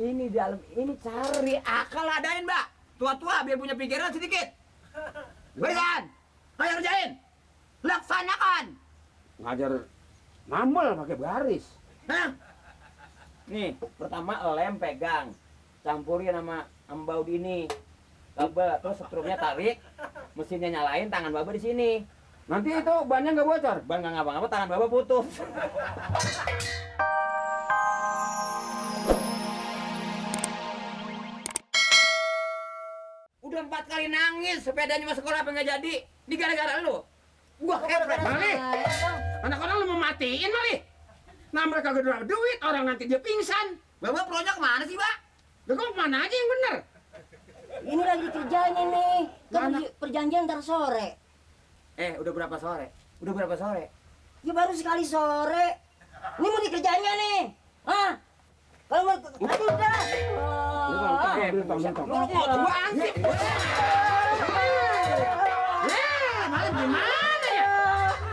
Ini dalam ini cari akal adain, Mbak. Tua-tua biar punya pikiran sedikit. Berikan. Ayo kerjain. Laksanakan. Ngajar nambel pakai baris. Hah? Nih, pertama lem pegang. Campurin sama embau ini. Kabel, terus setrumnya tarik. Mesinnya nyalain, tangan Baba di sini. Nanti itu bannya nggak bocor. Ban nggak ngapa-ngapa, tangan Baba putus. Udah 4 kali nangis sepedanya masuk sekolah apa nggak jadi. Ini gara-gara lu. Gua kepret. Mali, anak orang lu mau matiin Mali. Nambah kagak dapat duit, orang nanti dia pingsan. Baba pronya kemana sih, Mbak? Lu kok mana aja yang bener? Ini lagi dikerjain ini. Kan Mana? perjanjian ntar sore. Udah berapa sore? Udah berapa sore? Ya baru sekali sore. Ini mau dikerjainnya nih. Hah? Kalau mau aduh udah. Bentang. Lu mau gua ansip. Malah gimana ya?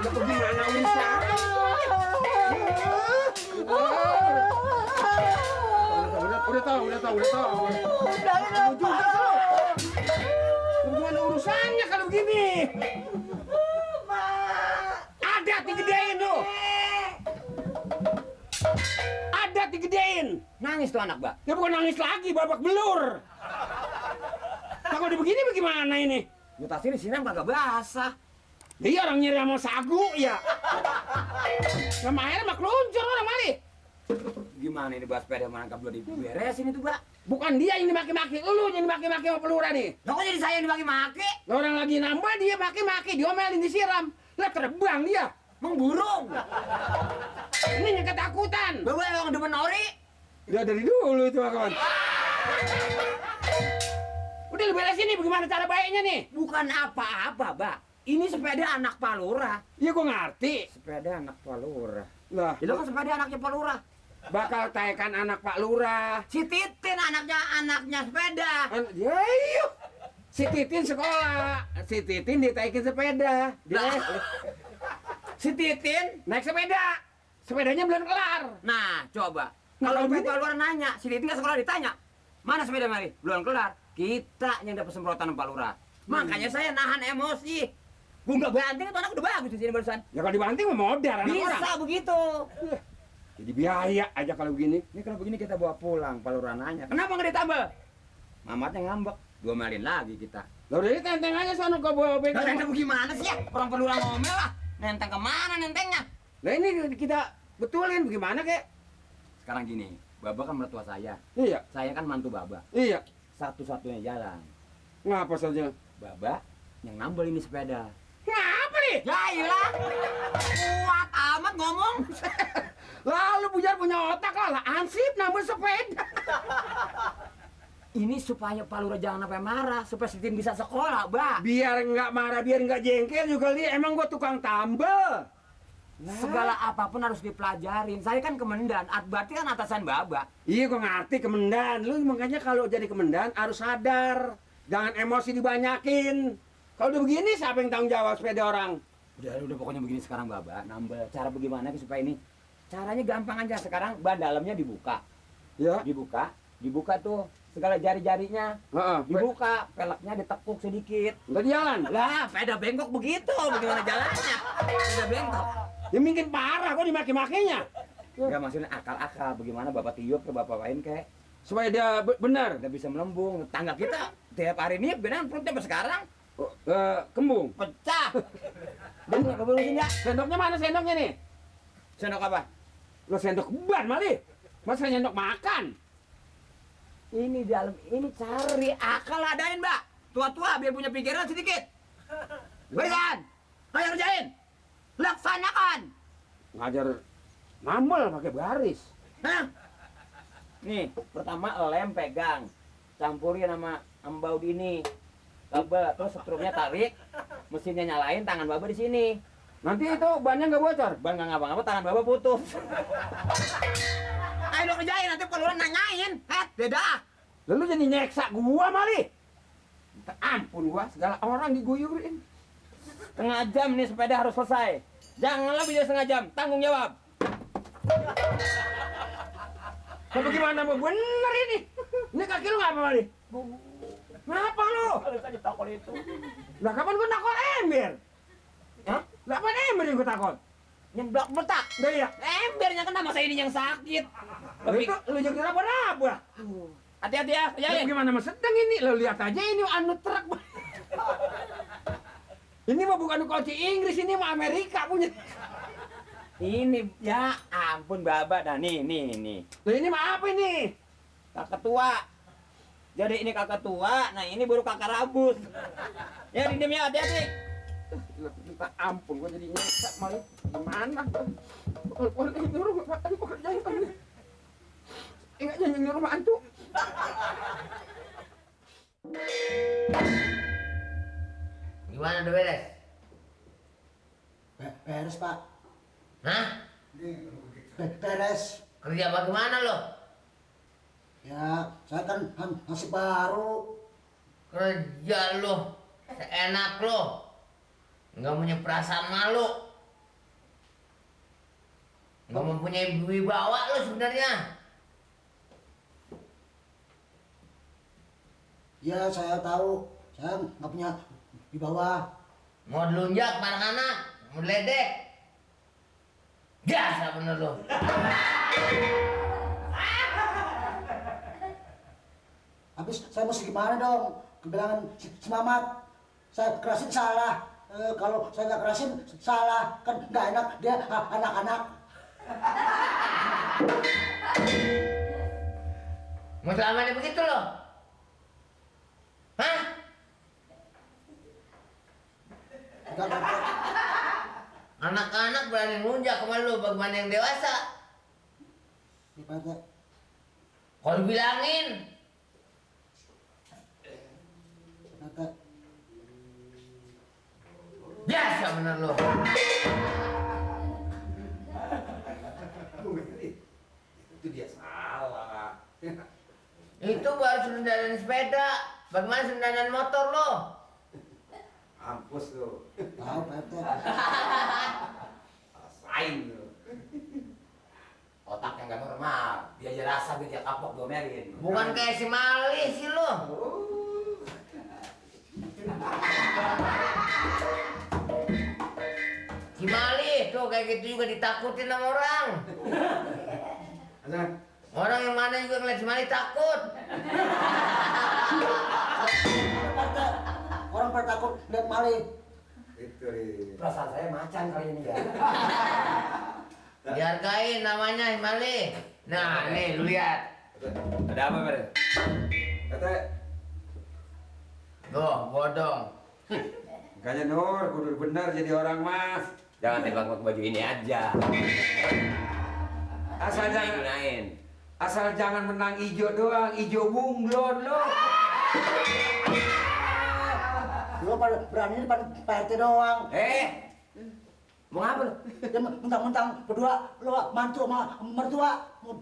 Lu gimana bisa? Udah tahu. Gimana urusannya kalau begini? Ada digedein lu. Ada digedein. Nangis tuh anak, Mbak. Ya bukan nangis lagi, babak belur. Kalau udah begini bagaimana ini? Mutasi di sini kagak basah. Dia orang nyeri sama sagu ya. Sama air mah keluncur orang Mali. Gimana ini bahas sepeda mana belum diberesin itu, Mbak? Bukan dia yang dimaki-maki, lu yang dimaki-maki sama pelura nih. Lah kok jadi saya yang dibagi-maki? Lah orang lagi nambah dia maki-maki, diomelin, disiram. Lah terbang dia. Mengburung. Ini yang ketakutan. Bawa yang demen ori. Udah dari dulu itu kawan. Udah lu beresin nih bagaimana cara baiknya nih? Bukan apa-apa, Mbak. Ini sepeda anak Pak Lurah. Iya gua ngerti. Sepeda anak Pak Lurah. Lah, Itu kan sepeda anaknya Pak Lurah. bakal taikan anak Pak Lurah. Si Titin anaknya sepeda. Ya iya. Si Titin sekolah. Si Titin ditaikin sepeda. Dia Si Titin. naik sepeda. Sepedanya belum kelar. Nah, coba. Nah, Kalau kalau Pak gini- Lurah nanya, si Titin ke sekolah ditanya, "Mana sepeda Mari?" Belum kelar. Kita yang dapat semprotan Pak Lurah. Makanya saya nahan emosi. Gua nggak banting itu anak udah bagus di sini barusan. Ya kalau dibanting mau modal anak orang. Bisa begitu. Jadi biaya aja kalau begini. Ini kalau begini kita bawa pulang, Pak Lurah nanya, "Kenapa nggak ditambal?" Mamatnya ngambek, diomelin lagi kita. Lah udah ini tenteng aja sana kau bawa Nah, bengkel. nenteng gimana sih ya? Orang Pak Lurah ngomel lah. Nenteng kemana nentengnya? Lah ini kita betulin bagaimana kek? Sekarang gini, Baba kan mertua saya. Iya, Saya kan mantu Baba. iya. Satu-satunya jalan. Ngapa saja? Baba yang nambel ini sepeda. Ngapa nih? Ya iyalah. Kuat amat ngomong. Lalu punya otak lah ansip nambah sepeda. Ini supaya Pak Lurah jangan sampai marah, supaya si Tin bisa sekolah, Bah. Biar nggak marah, biar nggak jengkel juga dia. Emang gua tukang tambel. Segala apapun harus dipelajarin. Saya kan kemendan, berarti kan atasan Baba. Iya gua ngerti kemendan. Lu makanya kalau jadi kemendan harus sadar. Jangan emosi dibanyakin. Kalau udah begini siapa yang tanggung jawab sepeda orang? Udah pokoknya begini sekarang Baba, nambel. Cara bagaimana supaya ini? Caranya gampang aja. Sekarang ban dalamnya dibuka. Ya. Dibuka tuh segala jari-jarinya. Heeh. Dibuka, peleknya ditekuk sedikit. Udah jalan. Lah, sepeda bengkok begitu. Bagaimana jalannya? Sepeda bengkok. Ya mungkin parah kok dimaki-makinya. Enggak maksudnya akal-akal. Bagaimana Bapak tiup ke Bapak lain kayak Supaya dia benar. udah bisa melembung. Tangga kita tiap hari ini beneran perutnya sampai sekarang Kembung. pecah. Dan nggak berusin ya. Sendoknya mana sendoknya nih? Sendok apa? Lo sendok ban Mali. Masa sendok makan? Ini dalam ini cari akal adain, Mbak. Tua-tua biar punya pikiran sedikit. Berikan. Ayo kerjain. Laksanakan. Ngajar nambel pakai baris. Hah? Nih, pertama lem pegang. Campurin sama embau ini. Kabel, terus setrumnya tarik. Mesinnya nyalain, tangan Baba di sini. Nanti itu bannya nggak bocor. Ban nggak ngapa-ngapa, tangan Baba putus. Ayo lo kerjain, nanti Pak Lurah nanyain. Beda. Lalu jadi nyeksa gua Mali. Minta ampun gua, segala orang diguyurin. Setengah jam nih sepeda harus selesai. Jangan lebih dari setengah jam, tanggung jawab. Tapi gimana mau bener ini? Ini kaki lu ngapa Mali? Ngapa lu? Kalau tadi takut itu. Lah kapan gua takut ember? Hah? Lah kapan ember yang gua takut? Nyeblak betak. Dah ya. Embernya kena masa ini yang sakit. Lu itu lu jadi apa-apa? Hati-hati ya, Ya, jalan. gimana mas sedang ini? Lo lihat aja ini anu truk. Ini mah bukan kunci Inggris, ini mah Amerika punya. Ini ya ampun Baba, nah nih. Lah ini mah apa ini? Kakak tua. Jadi ini kakak tua, nah ini baru kakak rabus. Ya dindem ya, hati-hati. Minta ampun gua jadi nyesek malah. Gimana? Kalau ini nyuruh gua kerjain kan. Ingat jangan nyuruh mantu. Gimana udah beres? Beres, Pak. Hah? Beres. Kerja bagaimana lo? Ya, saya kan masih baru. Kerja lo seenak lo, nggak punya perasaan malu, nggak mempunyai wibawa lo sebenarnya. Ya, saya tahu. Saya nggak punya di bawah. Mau dilunjak anak-anak, mau ledek. Biasa bener lo. Habis saya mesti gimana dong? Kebilangan si Mamat. Saya kerasin salah. Kalau saya nggak kerasin salah, kan nggak enak dia anak-anak. Mau selamanya begitu lo? Hah? Enggak. Anak-anak berani ngelunjak sama lo bagaimana yang dewasa? Ini Pak RT. Kalau bilangin, Pak RT. biasa bener lo. Itu dia salah. Itu baru sundanan sepeda. Bagaimana sundanan motor lo? Mampus lu. Tahu Pak RT. Rasain lu. Otak yang gak normal. Dia aja rasa dia kapok domelin. Bukan kayak si Mali sih lo. Si Mali tuh kayak gitu juga ditakutin sama orang. Ada. Orang yang mana juga ngeliat si Mali takut. Pak RT. Orang pada takut lihat Mali. Itu nih. Perasaan saya macan kali ini ya. Dihargain namanya si Mali. Nah nih lu lihat. Ada apa Ber? Kata Tuh bodong. makanya Nur, kudu bener jadi orang mas. Jangan tebak baju ini aja. Asal jangan, Gunain. asal jangan menang ijo doang, ijo bunglon lo. Lu pada berani depan Pak RT doang. Mau apa lu? Dia mentang-mentang berdua lu mantu sama mertua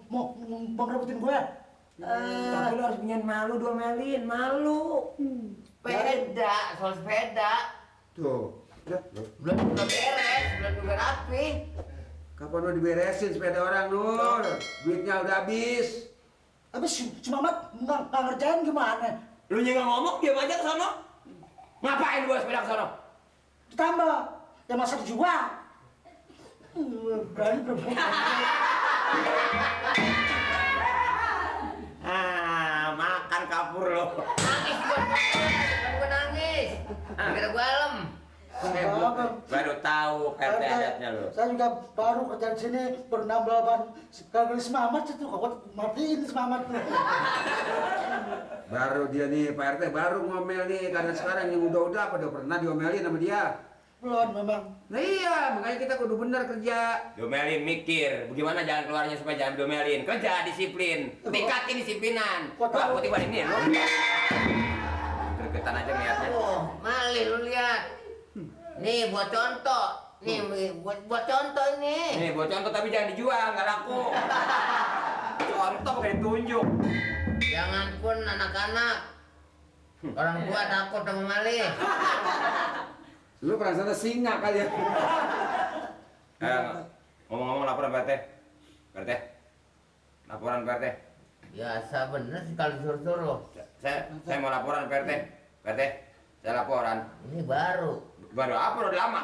mau ngerebutin gue. Tapi lu harus punya malu domelin, malu. Sepeda, soal sepeda. Tuh, udah. Belum juga beres, belum juga rapi. Kapan lu diberesin sepeda orang Nur? Duitnya udah habis. Habis si Mamat nggak ngerjain gimana? Lu juga ngomong diam aja ke sono. Ngapain lu bawa sepeda ke sono? Ditambah, ya masa dijual. Berani berbuat. Makan kapur lo. Nangis gua nangis. Kira gua alem. Baru tahu RT adatnya lo. Saya juga baru kerja di sini bernambah ban kagak semangat itu kok matiin semangat. Baru dia nih Pak RT baru ngomel nih karena sekarang yang udah apa udah pernah diomelin sama dia. Belum memang. Nah iya, makanya kita kudu bener kerja. Domelin mikir, bagaimana jalan keluarnya supaya jangan domelin. Kerja disiplin, tingkatin disiplinan. Wah, putih banget ini lo. Gregetan aja ngeliatnya. Oh, Mali lu lihat. Nih buat contoh. Nih buat contoh ini. Nih, buat contoh tapi jangan dijual, nggak laku. Contoh kayak tunjuk. Jangan pun anak-anak. Orang tua takut sama Mali. Lu perasaan singa kali ya. Ngomong-ngomong laporan Pak RT. Pak RT. Laporan Pak RT. Biasa bener sih kalau disuruh-suruh. Saya mau laporan Pak RT. Pak RT, saya laporan. Ini baru. Baru apa udah lama?